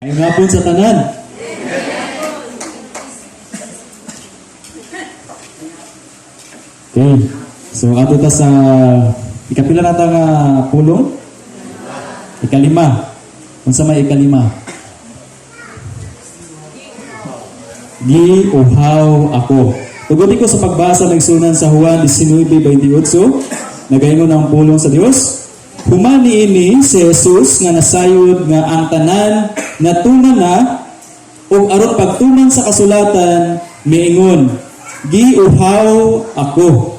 Ay hapon sa tanan. Okay. So ato ta sa ikapila na ta nga pulong? Ikalima. Unsa may ikalima? Giuhaw ako. Tugod ko sa pagbasa nagsunan sa Juan 19:28, nagaingon ang pulong sa Dios. Human niini si Jesus nga nasayod nga ang tanan natuman na, ug aron pagtuman sa kasulatan miingon, "Giuhaw ako."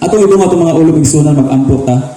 Atong idung atong mga ulo, igsunan, magampo ta.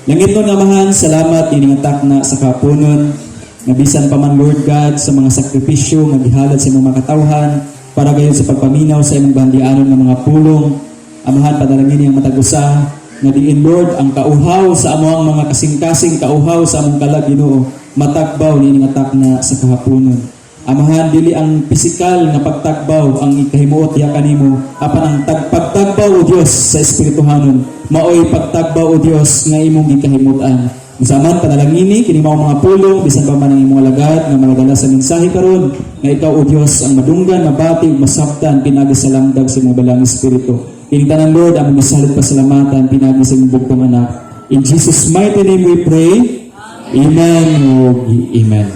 Langit nga Amahan, salamat ining takna sa kapunon nga bisan pa man, Lord God, sa mga sakripisyo nga gihalad sa imong mga katawhan para gayon sa pagpaminaw sa imong bandianon nga mga pulong. Amahan, panalangin ang matag usa nga diin, Lord, ang kauhaw sa among mga kasing-kasing, kauhaw sa among kalag, Ginoo, matagbaw niini nga takna sa kahaponon. Amahan, dili ang pisikal nga pagtagbaw ang ikahimuot diha kanimo, apan ang pagtagbaw, o Dios, sa espirituhanon, maoy pagtagbaw, o Dios, nga imong gikahimutan. Usaman panalangini kini mao mga pulong, bisan pa man ang imong alagad nga magadala sa mensahe karon, nga ikaw, o Dios, ang madunggan, mabati ug masabtan pinaagi sa langdag sa imong Balaang Espiritu. Kini tanan, Lord, among gisalig pasalamatan pinaagi sa imong bugtong Anak. In Jesus' mighty name we pray. Amen ug amen.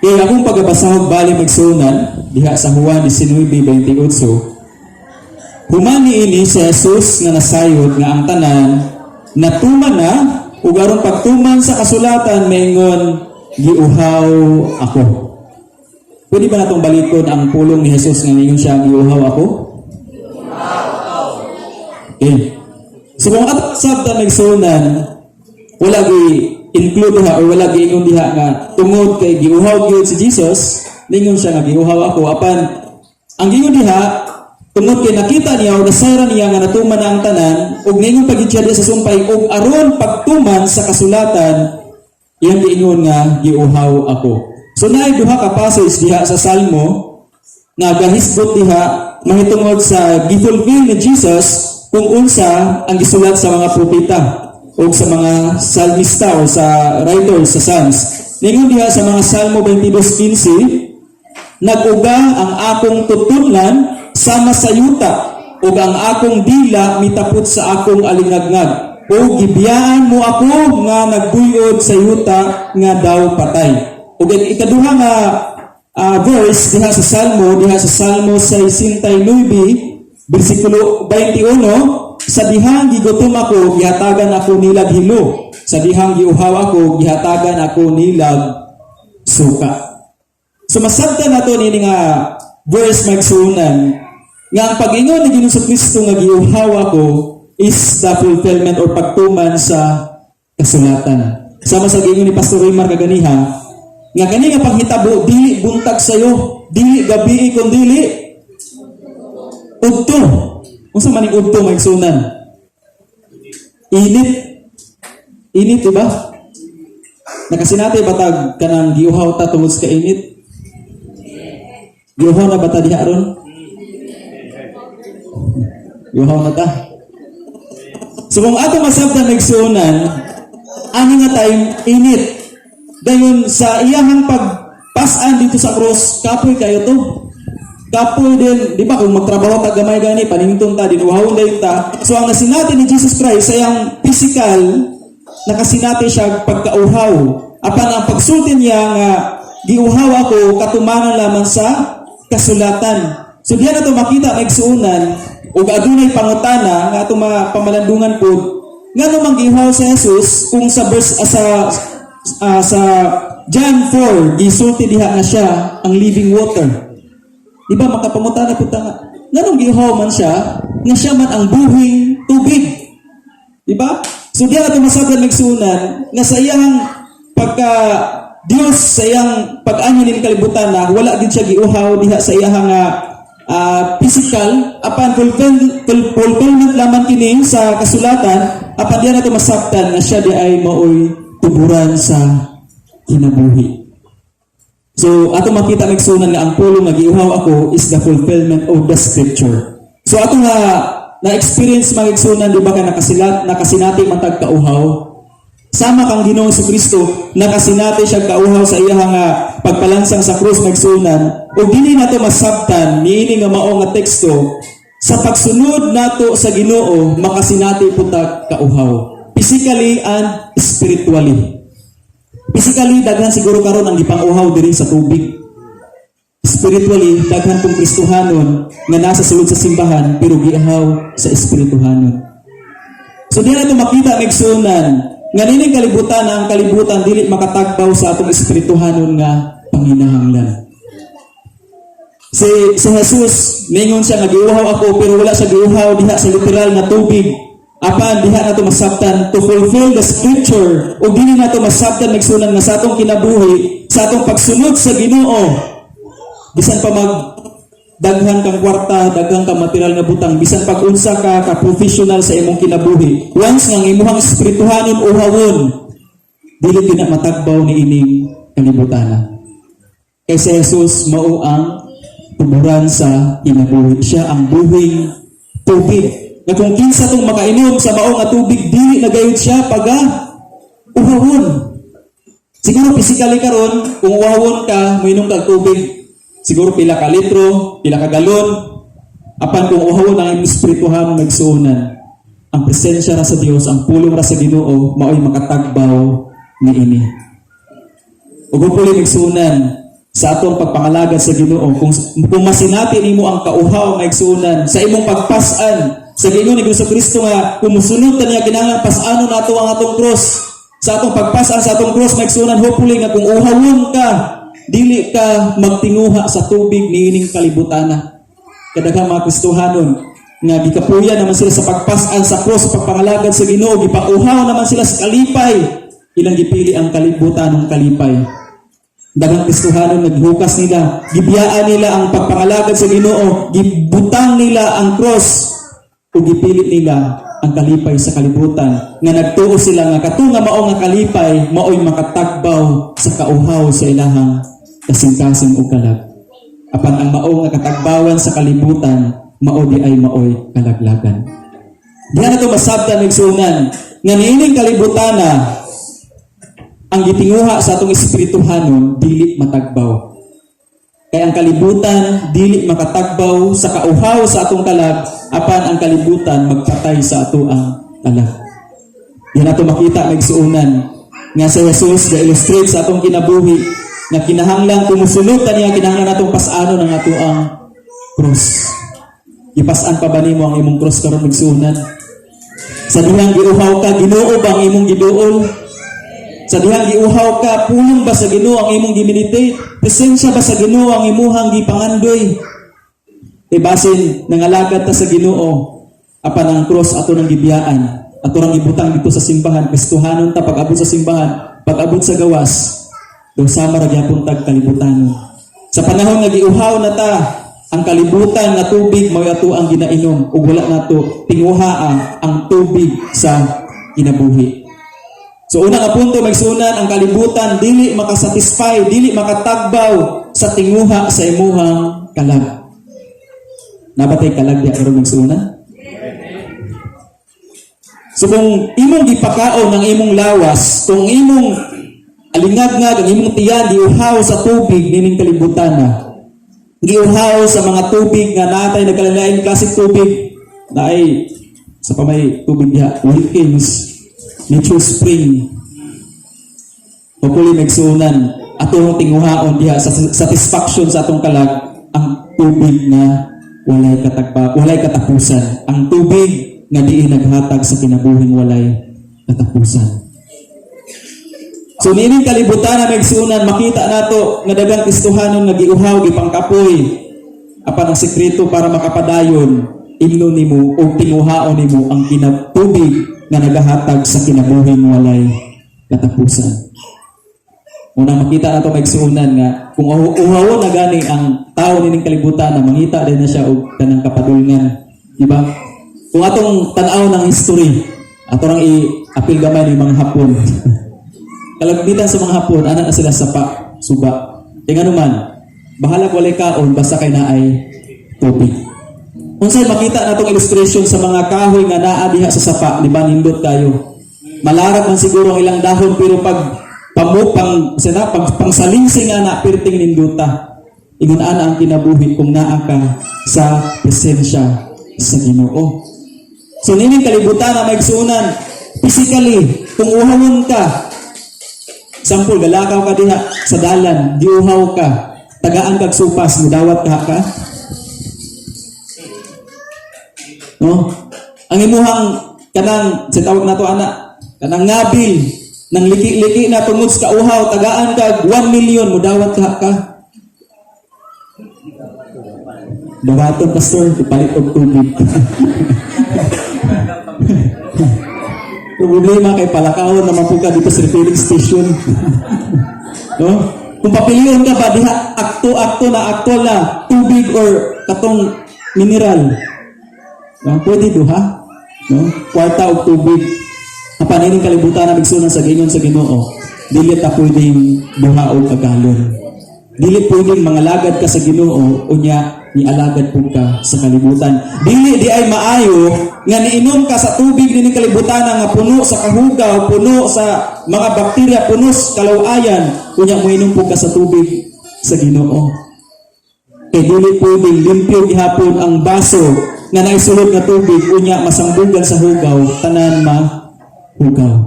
Kaya akong pagabasahog bali magsunan diha sa Juan 19:28. Human niini si Jesus nga nasayod nga ang tanan natuman na, ug aron pagtuman sa kasulatan maingon, "Giuhaw ako." Pwede ba natong balikon ang pulong ni Jesus nga ingon siya, "Giuhaw ako"? Okay. So kung atong sabta nagsunan, wala gi include diha or wala giingon diha nga tungod kay giuhaw gyud si Jesus, ningon siya nga "Giuhaw ako," apan ang giingon diha tungod kay nakita niya o nasayran niya nga natuman na ang tanan, ug ningon pa gid siya diha sa sumpay, ug aron pagtuman sa kasulatan iyang giingon nga "Giuhaw ako." So naay duha ka passage diha sa Salmo nga gahisgot diha mahitungod sa gifulfill ni Jesus kung unsa ang gisulat sa mga propeta o sa mga salmista o sa writers sa Psalms. Ningon diha sa mga Salmo 22:15, "Nag-uga ang akong tutunlan sama sa yuta ug ang akong dila mitapot sa akong alingagngag. O gibiyaan mo ako nga nagbuyod sa yuta nga daw patay." Ug ang ikaduha nga verse diha sa Salmo, diha sa Salmo 69 bersikulo 21, "Sa dihang gigutom ako, gihatagan ako nilag hilo. Sa dihang giuhaw ako, gihatagan ako nilag suka." So masabtan nato nini nga verse, magsunan, nga ang pag-ingon ni Ginoong Kristo nga "Giuhaw ako" is the fulfillment or pagtuman sa kasulatan. Sama sa giingon ni Pastor Raymar kaganiha, nga kani nga panghitabo dili buntag sayo, dili gabi, kun dili udto. Unsa man ning udto, magsunan? Init. Init, di ba? Nakasinati ba tag kanang giuhaw ta tungod sa kainit? Giuhaw na ba ta diha ron? Giuhaw na ta. So kung ato masabtan, nagsunan, ani nga time init. Dayon sa iyahang pagpasan dito sa cross, kapoy kayo to. Kapoy din, di ba, kung magtrabaho ta gamay gani, panington ta, dinuhawon dayon ta. So ang nasinati ni Jesus Christ sa iyang physical, nakasinati siya pagkauhaw. Apan ang pagsulti niya nga "Giuhaw ako" katumanan lamang sa kasulatan. So diyan nato makita, nagsuunan, ug adunay pangutana nga atong mga pamalandungan po, ngano man giuhaw si Jesus kung sa verse sa John 4 gisulti diha nga siya ang living water? Di ba makapangutana pud ta nga nganong giuhaw man siya nga siya man ang buhing tubig? Di ba? So diya nato masabtan, nagsunan, nga sa iyang pagka Dios, sa iyang pag-anhi ning kalibutan na wala gid siya giuhaw diha sa iyang physical, apan fulfillment lamang kini sa kasulatan. Apan diya nato masabtan nga siya di ay maoy tuburan sa kinabuhi. So ato makita, nagsunan, nga ang pulong nga "Giuhaw ako" is the fulfillment of the scripture. So ato nga na-experience, mga igsunan, di ba ka nakasinati man tag kauhaw? Sama kang Ginoong Kristo, nakasinati siya kauhaw sa iya nga pagpalansang sa krus, maigsuonan, ug dili nato masabtan niini nga mao nga teksto sa pagsunod nato sa Ginoo, makasinati pud ta kauhaw physically and spiritually. Physically, daghan siguro karon ang gipang-uhaw diri sa tubig. Spiritually, daghan pong Kristohanon nga nasa sulod sa simbahan pero gihaw sa espirituhanon. So di nato makita, maigsuonan, nga nining kalibutan na ang kalibutan dili makatagbaw sa atong espirituhanon nga panginahanglan. Si Jesus, ningon siya nga giuhaw ako, pero wala siya giuhaw diha sa literal nga tubig. Apan diha nato masabtan to fulfill the scripture, ug dili nato masabtan, maigsuonan, nga sa atong kinabuhi, sa atong pagsunod sa Ginoo, bisan pa mag daghan kang kwarta, daghan kang material nga butang, bisan pag unsa ka ka professional sa imong kinabuhi, once nga ang imuhang espirituhanon uhawon, dili gyud na matagbaw ni ining kalibutan. Kay si Jesus mao ang tuburan sa kinabuhi. Siya ang buhing tubig. Nga kung kinsa tong makainom sa mao nga tubig, dili na gayud siya paga uhawon. Siguro physically karon, kung uhawon ka, moinom kag tubig, siguro pila ka litro, pila ka galon. Apan kung uhawon ang imong espirituhan, maigsuonan, ang presensya ra sa Dios, ang pulong ra sa Ginoo, mao'y makatagbaw niini. Ug hopefully, maigsuonan, sa atong pagpangalagad sa Ginoo, kung masinati nimo ang kauhaw, maigsuonan, sa imong pagpas-an sa Ginoo ni Jesu Kristo nga kung musunod ta niya, kinahanglan pas-anon nato ang atong cross. Sa atong pagpas-an sa atong cross, maigsuonan, hopefully nga kung uhawon ka, dili ka magtinguha sa tubig niining kalibutana. Kadaghang mga Kristohanon nga gikapuya naman sila sa pagpas-an sa cross, sa pagpangalagad sa Ginoo, gipauhaw naman sila sa kalipay, ilang gipili ang kalibutan ng kalipay. Daghang Kristohanon naghukas nila, gibiyaan nila ang pagpangalagad sa Ginoo, gibutang nila ang cross ug gipili nila ang kalipay sa kalibutan nga nagtuo sila nga kato nga mao nga kalipay maoy makatagbaw sa kauhaw sa ilahang kasing-kasing ug kalag. Apan ang mao nga katagbawan sa kalibutan, mao di ay maoy kalaglagan. Diha na to masabtan, maigsuonan, nga niining kalibutana, ang gitinguha sa atong espirituhanon dili matagbaw. Kay ang kalibutan dili makatagbaw sa kauhaw sa atong kalag, apan ang kalibutan magpatay sa ato ang kalag. Diha nato makita, maigsuonan, nga sa Jesus ga illustrate sa atong kinabuhi nga kinahanglan kung musunod ta niya, kinahanglan natong pas-anon ang ato ang cross. Ipas-an pa ba nimo ang imong cross karon, maigsuonan? Sa dihang giuhaw ka, Ginoo ba ang imong giduol? Sa dihang giuhaw ka, pulong ba sa Ginoo ang imong gimeditate? Presensya ba sa Ginoo ang imuhang gipangandoy? E basin nangalagad ta sa Ginoo, apan ang cross ato nang gibiyaan, ato rang ibutang dito sa simbahan, Kristohanon ta pag abot sa simbahan, pag abot sa gawas, daw sama ra gyapon tag kalibutanon. Sa panahon nga giuhaw na ta, ang kalibutan nga tubig mao ato ang ginainom ug wala nato tinguhaa ang tubig sa kinabuhi. So una nga punto, maigsuonan, ang kalibutan dili makasatisfy, dili makatagbaw sa tinguha sa imuhang kalag. Naa ba tay kalag diha karon, maigsuonan? So kung imong gipakaon ang imong lawas, kung imong alingagngag ang imong tiyan giuhaw sa tubig nining kalibutan na, giuhaw sa mga tubig nga natay nagkalain klaseng tubig na ay sa pamay tubig diha, Wilkins, Nature Spring. Hopefully, maigsuonan, atong tinguhaon diha sa satisfaction sa atong kalag ang tubig nga walay katagba, walay katapusan. Ang tubig nga diin naghatag sa kinabuhing walay katapusan. So niining kalibutan na, maigsuonan, makita nato nga daghang Kristohanon nga giuhaw, gipangkapoy. Apan ang sekreto para makapadayon, imno nimo o tinguhaon nimo ang kinatubig nga nagahatag sa kinabuhing walay katapusan. Unang makita nato, maigsuonan, nga kung uhawon na gani ang tao nining kalibutan na mangita din na siya og kanang kapadulngan, di ba? Kung atong tan-aw ng history, ato rang i-apil gamay ni mga Hapon. Kalagbitan sa mga Hapon, ana na sila sapa, suba. Kaya nga naman, bahala walay kaon basta kay naay tubig. Unsay makita natong illustration sa mga kahoy nga naa diha sa sapa, di ba nindot kayo? Malarag man siguro ang ilang dahon, pero pag pamupang sana pag pangsalingsing ana, perting ninduta. Ingon ana ang kinabuhi kung naa ka sa presensya sa Ginoo. So nining kalibutan na, mga igsuonan, physically, kung uhawon ka, sample, galakaw ka diha sa dalan, giuhaw ka, tagaan kag supas, mudawat ka ka? No? Ang imuhang kanang sa tawag nato ana, kanang ngabil nang liki-liki na tungod sa kauhaw, tagaan kag 1 million, mudawat ka ka? Dawaton, pastor, ipalit og tubig. Problema kay palakawon naman po ka dito sa refilling station. No? Kung papilion ka ba diha, akto-akto na, aktual na tubig or katong mineral. No? Pwede duha. No? Kwarta og tubig. Apan ining kalibutan na, migsunan sa gingon sa Ginoo, dili ta pwedeng duha og kagalon. Dili pwedeng mangalagad ka sa Ginoo unya nialagad pud ka sa kalibutan. Dili di ay maayo nga niinom ka sa tubig nining kalibutan nga puno sa kahugaw, puno sa mga bakterya, puno sa kalawayan, unya moinom pud ka sa tubig sa Ginoo. Kay dili pwedeng limpyo gihapon ang baso nga naisulod nga tubig, unya masangbugan sa hugaw, tanan mahugaw.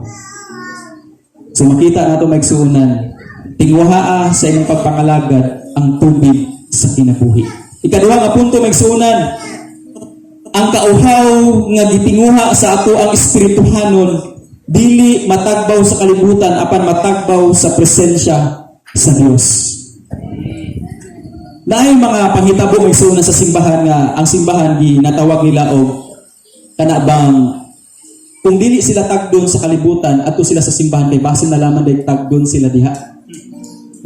So makita nato, maigsuonan, tinguhaa sa imong pagpangalagad ang tubig sa kinabuhi. Ikaduha nga punto, maigsuonan, ang kauhaw nga gitinguha sa ato ang espirituhanon dili matagbaw sa kalibutan apan matagbaw sa presensya sa Dios. Naay mga panghitabo, maigsuonan, sa simbahan nga ang simbahan ginatawag nila og kana bang kung dili sila tagdon sa kalibutan, adto sila sa simbahan kay basin na lamang day tagdon sila diha.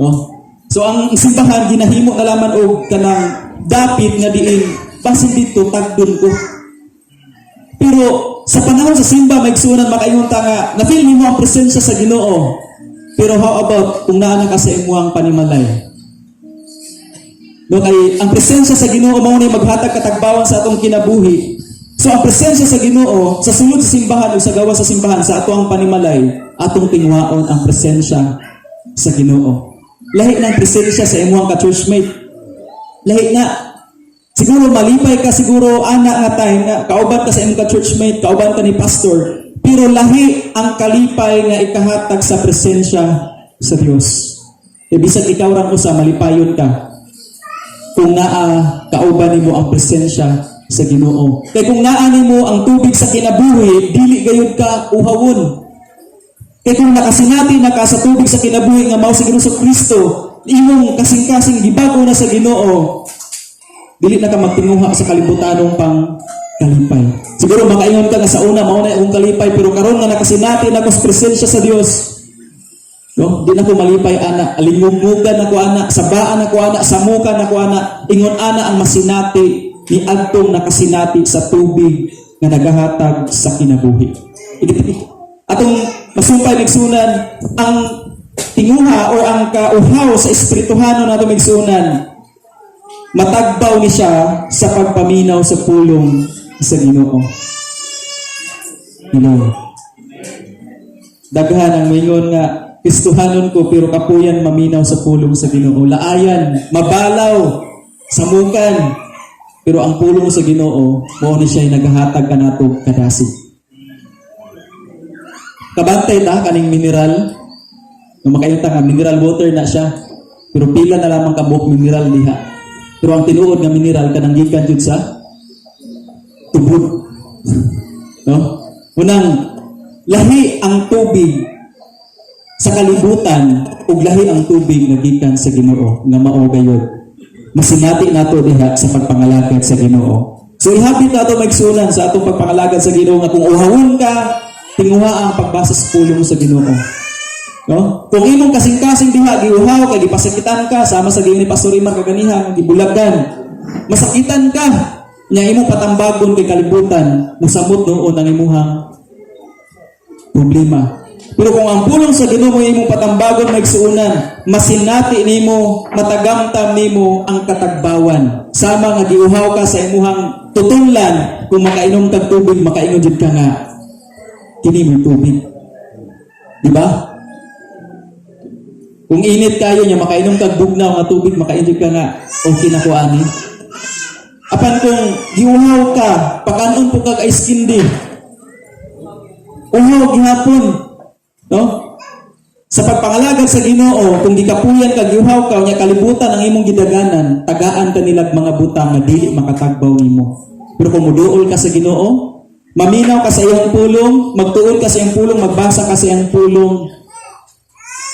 No? So ang simbahan ginahimo na lamang og kanang dapit nga diin basin dito tagdon ko. Pero sa panahon sa simba, maigsuonan, makaingon ta nga na-feel nimo ang presensya sa Ginoo. Pero how about kung naa na ka sa imuhang panimalay? No, kay ang presensya sa Ginoo mao ni maghatag katagbawan sa atong kinabuhi. So ang presensya sa Ginoo sa sulod sa simbahan o sa gawas sa simbahan, sa ato ang panimalay, atong tinguhaon ang presensya sa Ginoo. Lahi na ang presensya sa imuhang ka-churchmate. Lahi na. Siguro malipay ka siguro ana nga time nga kauban ka sa imong ka-churchmate, kauban ka ni pastor, pero lahi ang kalipay nga ikahatag sa presensya sa Dios. E bisan ikaw ra usa, malipayon ka kung naa kauban nimo ang presensya sa Ginoo. Kay kung naa nimo ang tubig sa kinabuhi, dili gayud ka uhawon. Kay kung nakasinati na ka sa tubig sa kinabuhi nga mao si Ginoo Kristo, imong kasing-kasing gibago na sa Ginoo, dili na ka magtinguha sa kalibutanong pang kalipay. Siguro makaingon ka nga sa una mao na akong kalipay, pero karon nga nakasinati na ko sa presensya sa Dios, no? Di na ko malipay ana, alingumugan ako ana, sabaan ako ana, samukan ako ana, ingon ana ang masinati ni adtong nakasinati sa tubig nga nagahatag sa kinabuhi. Atong masumpay, migsunan, ang tinguha or ang kauhaw sa espirituhanon nato, migsunan, matagbaw ni siya sa pagpaminaw sa pulong sa Ginoo. Hello. Daghan ang moingon nga Kristohanon ko pero kapuyan maminaw sa pulong sa Ginoo. Laayan, mabalaw, samukan. Pero ang pulong sa Ginoo, mao ni siya nagahatag kanato kadasig. Kabantay ta kaning mineral. No, makaingon ta nga mineral water na siya. Pero pila na lamang kabuok mineral diha. Pero ang tinuod nga mineral, kanang gikan jud sa tubod. No? Unang lahi ang tubig sa kalibutan ug lahi ang tubig nga gikan sa Ginoo nga mao gayod masinati nato diha sa pagpangalagad sa Ginoo. So ihapit nato, maigsunan, sa atong pagpangalagad sa Ginoo nga kung uhawon ka, tinguha ang pagbasa sa pulong sa Ginoo. No? Kung imong kasing-kasing diha giuhaw kay gipasakitan ka, sama sa giingon ni Pastor Imar kaganiha nga gibulagan. Masakitan ka nya imong patambagon kay kalibutan, musamot nuon ang imuhang problema. Pero kung ang pulong sa Ginoo imong patambagon, maigsuonan, masinati nimo, matagamtam nimo ang katagbawan. Sama nga giuhaw ka sa imuhang tutunlan, kung makainom kag tubig, makaingon jud ka nga kini mo'y tubig. Di ba? Kung init kayo niya, makainom kag bugnaw nga tubig, maka-enjoy ka nga, okay na ko ani. Apan kung giuhaw ka, pakanon po kag ice candy. Uhaw gihapon. No? Sa pagpangalagad sa Ginoo, kung gikapuyan ka, giuhaw ka, unya kalibutan ang imong gidaganan, tagaan ka nilag mga butang nga dili makatagbaw nimo. Pero kung muduol ka sa Ginoo, maminaw ka sa iyang pulong, magtuon ka sa iyang pulong, magbasa ka sa iyang pulong,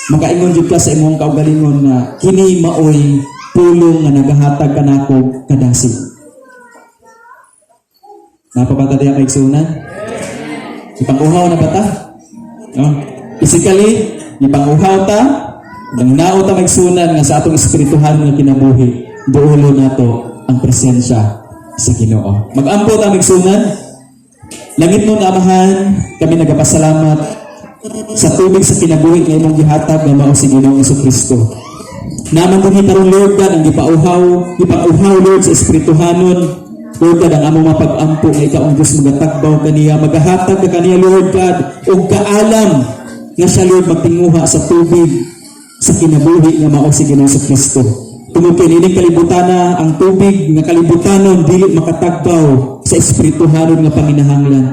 makaingon jud ka sa imong kaugalingon nga kini maoy pulong nga nagahatag kanako kadasig. Naa pa ba ta diha, kaigsuonan? Ipang-uhaw na ba ta? No? Physically, ipang-uhaw ta, nang ta maigsuonan nga sa atong espirituhan nga kinabuhi, duolo nato ang presensya sa Ginoo. Mag-ampo ta, maigsuonan. Langitnon nga Amahan, kami nagapasalamat sa tubig sa kinabuhi nga imong gihatag nga mao si Ginoong Kristo. Naa man dinhi karon, Lord God, ang gipauhaw, gipang-uhaw, Lord, sa espirituhanon. Lord God, ang among mapag-ampo nga ikaw ang Diyos magatagbaw kaniya, magahatag ka kaniya, Lord God, og kaalam nga siya, Lord, magtinguha sa tubig sa kinabuhi nga mao si Ginoong Kristo. Tungod kay niining kalibutana, ang tubig nga kalibutanon dili makatagbaw sa espirituhanon nga panginahanglan.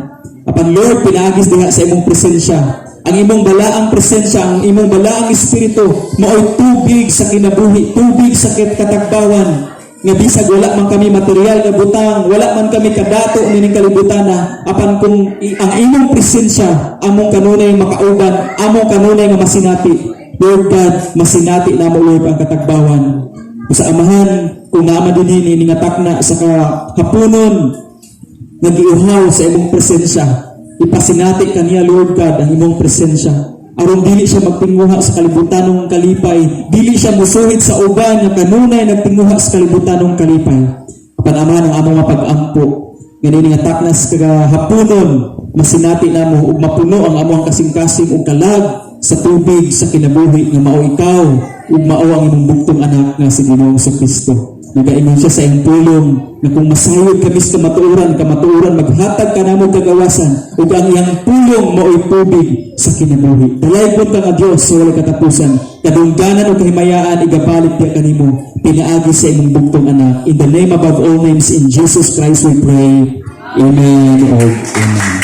Apan Lord, pinaagis diha sa imong presensya, ang imong balaang presensya, ang imong balaang espiritu, maoy tubig sa kinabuhi, tubig sa katagbawan. Nga bisag wala man kami material nga butang, wala man kami kadato nining kalibutana, apan kung ang imong presensya, among kanunay makauban, among kanunay nga masinati. Lord God, masinati namo, Lord, ang katagbawan. Sa Amahan, kung naa man dinhi ni nga takna sa kahaponon, nagiuhaw sa imong presensya, ipasinati kaniya, Lord God, ang imong presensya. Aron dili siya magtinguha sa kalibutanong kalipay, dili siya musuhit sa uban nga kanunay nagtinguha sa kalibutanong kalipay. Apan Amahan, ang among mapag-ampo, ganini nga taknas kagahaponon, masinati namo ug mapuno ang among kasing-kasing ug kalag sa tubig sa kinabuhi nga mao ikaw ug mao ang imong bugtong anak nga si Ginoong Kristo. Nagaingon siya sa iyong pulong na kung masayod kami sa kamatuoran, kamatuoran maghatag ka namo kagawasan ug ang iyang pulong mao'y tubig sa kinabuhi. Dalaygon ka nga Dios sa walay katapusan. Kadungganan ug kahimayaan igabalik diha kanimo pinaagi sa imong bugtong anak. In the name above all names, in Jesus Christ we pray. Amen ug amen.